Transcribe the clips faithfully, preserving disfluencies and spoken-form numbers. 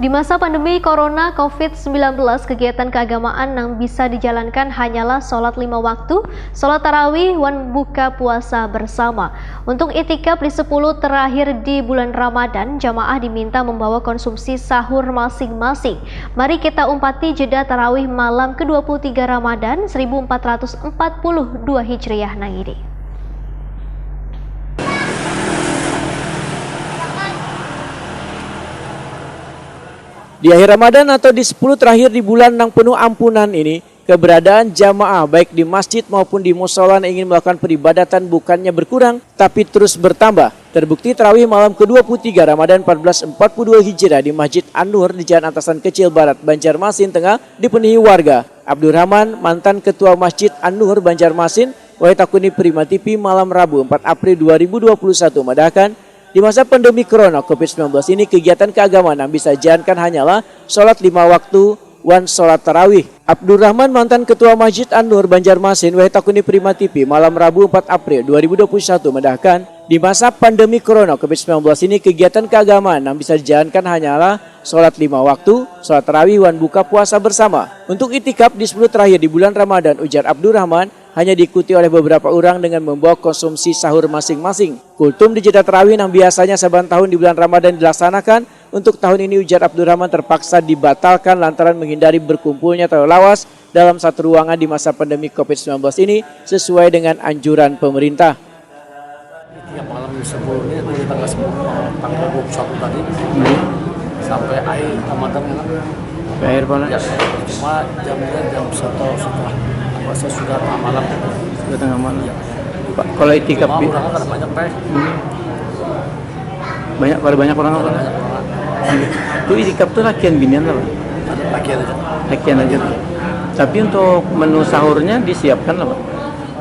Di masa pandemi Corona covid sembilan belas, kegiatan keagamaan yang bisa dijalankan hanyalah sholat lima waktu, sholat tarawih, wan buka puasa bersama. Untuk itikaf di sepuluh terakhir di bulan Ramadan, jamaah diminta membawa konsumsi sahur masing-masing. Mari kita umpati jeda tarawih malam kedua puluh tiga Ramadan seribu empat ratus empat puluh dua Hijriah nang ini. Di akhir Ramadan atau di sepuluh terakhir di bulan nang penuh ampunan ini, keberadaan jamaah baik di masjid maupun di musola yang ingin melakukan peribadatan bukannya berkurang, tapi terus bertambah. Terbukti tarawih malam kedua puluh tiga Ramadan empat belas empat puluh dua Hijriah di Masjid An-Nur di Jalan Antasan Kecil Barat, Banjarmasin Tengah dipenuhi warga. Abdurrahman, mantan Ketua Masjid An-Nur Banjarmasin, wahai takuni Prima T V malam Rabu empat April dua ribu dua puluh satu madahkan, di masa pandemi Corona covid sembilan belas ini, kegiatan keagamaan yang bisa dijalankan hanyalah sholat lima waktu wan sholat tarawih. Abdurrahman, mantan Ketua Masjid An-Nur Banjarmasin, wahai takuni Prima T V malam Rabu empat April dua ribu dua puluh satu madahkan, di masa pandemi Corona covid sembilan belas ini, kegiatan keagamaan yang bisa dijalankan hanyalah sholat lima waktu, sholat tarawih, wan buka puasa bersama. Untuk itikaf di sepuluh terakhir di bulan Ramadan, ujar Abdurrahman, hanya diikuti oleh beberapa orang dengan membawa konsumsi sahur masing-masing. Kultum di jeda tarawih yang biasanya saban tahun di bulan Ramadan dilaksanakan, untuk tahun ini, ujar Abdurrahman, terpaksa dibatalkan lantaran menghindari berkumpulnya terlalu lawas dalam satu ruangan di masa pandemi covid sembilan belas ini sesuai dengan anjuran pemerintah. Tiap malam di sepuluh ini, mulai tanggal sepuluh, tanggal dua puluh satu tadi sampai akhir Ramadan kan. Sampai akhir pala. Ya, cuma jamnya jam satu setelah apa, sesudah tengah malam. Sudah tengah malam. Pak, kalau itikaf Cuma bi- orang kan ada banyak teh. banyak, pada banyak orang apa? Banyak orang. Itu itikaf tuh lakian binian lah, Pak? Ada lagi aja. Lakian aja. Tapi untuk menu sahurnya disiapkan lah, Pak?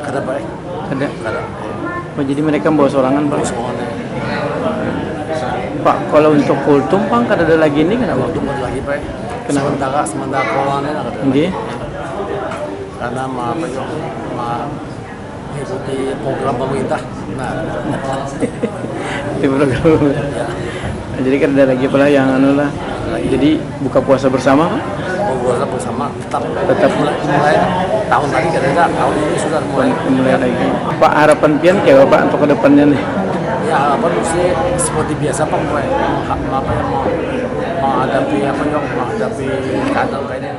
Kada baik. Ada. Kada. Oh, jadi mereka bawa sorangan, Pak? Soalnya Pak, kalau untuk kultum, Pak, kada ada lagi ini, kenapa? Tunggu lagi pak. Kenapa? Sementara sementara corona ini ada. Nggih. Karena ma apa itu ma mengikuti program pemerintah. Nah, Di program. Jadi kada ada lagi pala yang anu lah. Jadi buka puasa bersama, Pak? buka puasa bersama tetap Tetap. Mulai, mulai tahun tadi kada ada, tahun ini sudah mulai. Mulai lagi. Pak, harapan pian kayak apa, Pak, untuk kedepannya nih? Ya harapan mesti seperti biasa pak, mulai mengha- apa yang mau menghadapi apa yang menghadapi keadaan kayak ini.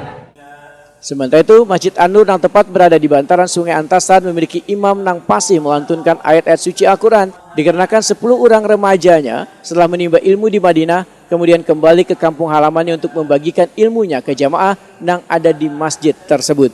Sementara itu, Masjid An-Nur yang tepat berada di bantaran Sungai Antasan memiliki imam nang pasih melantunkan ayat-ayat suci Al-Quran, dikarenakan sepuluh orang remajanya setelah menimba ilmu di Madinah, kemudian kembali ke kampung halamannya untuk membagikan ilmunya ke jamaah nang ada di masjid tersebut.